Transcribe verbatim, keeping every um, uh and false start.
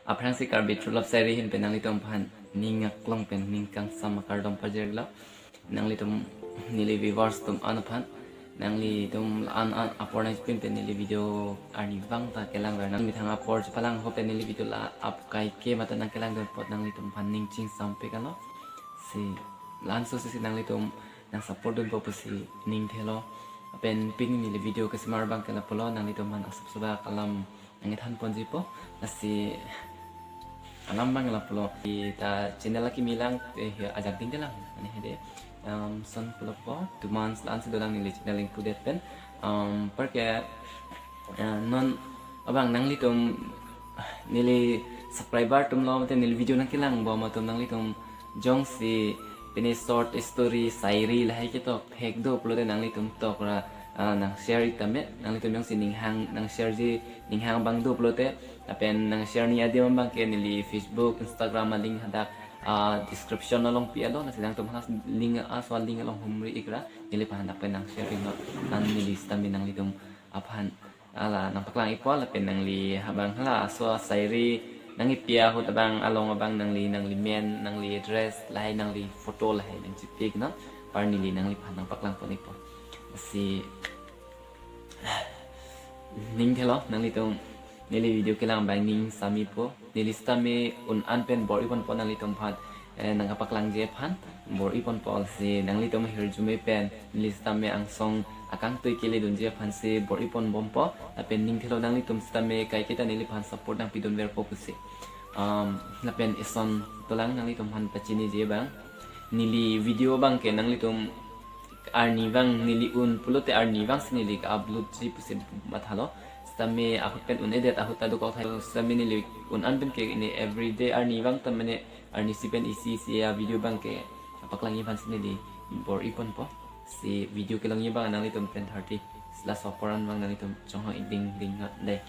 Aphrangsi Karbi True Love Sairi ahin pen nanglitum aphan ning aklong pen ning kangsam akardom pajirlo. Nanglitum neli viewers atum an aphan, nanglitum an an apor nangpin pen neli video arnivang ta kelang ver nang methang apor chepalang ho pen neli video la ap kaike mata nangkelangdun apot nanglitum aphan ning chingsampik alo. Si la-anso si nanglitum nang support dunpo pusi ning thelo. Lapen pini neli video kesemar abang ke lapulo, nanglitum aphan asap suba kalam nangthan ponjipo. Lasi alam abang lapulo. Kita channel akimi lang, eh, ajak dingde lang. Mane hede. Um, son pulo po, two months la-ansi dolang neli channel ingpudet pen. Um, anparke, eh, non abang nanglitum neli subscriber atumlo, mate neli video nangkelangbom atum nanglitum jongsi pini short story, sairi lahai ketok thek do pulote nanglitum tokra, ah, nang share ik tame, nanglitum jongsi ninghang nang share ji, ninghang abang do pulote, lapen nang share ni adim abang ke neli Facebook, Instagram a-link hadak, ah, description along pi alo, lasi nangtum ha link, aso a-link along humri ikra, neliphan hadak pen nang share iknon, nang neli sitame nanglitum aphan hala nangpaklang ikpo, lapen nangli abang hala aso sairi nangkepi ahut abang along abang nangli, nangli men, nangli address, lahai nangli photo lahai nangchipiknon, anpar neli nangliphan nangpaklang pon ikpo. Si ning thelo, nanglitum neli video kelang abang ning samipo, neli sitame un-an pen bor-i ponpo nanglitum aphan, eh, nangkapaklangji aphan bor-i ponpo, si nanglitum ahirjume pen neli sitame angsong akangtui keledunji aphansi bor-i ponbompo, lapen ning thelo nanglitum sitame kaiketa neliphan support nangpidunverpo pusi. Um, lapen ison dolang nanglitum aphan pachiniji abang, neli video abang ke nanglitum arnivang neli un pulote arnivangsi neli ka-upload ji pusi mathalo. Sitame ahut pen un-edet ahut ta dokok thai. Sitame neli un-an pen ke ne everyday arnivang ta mane arnisi pen isi isi a-video abang ke paklangji aphansi neli bor-i ponpo. Si video kelongji abang nanglitum pen thirty. Si laso apor an abang nanglitum chonghong ik ding ding dei.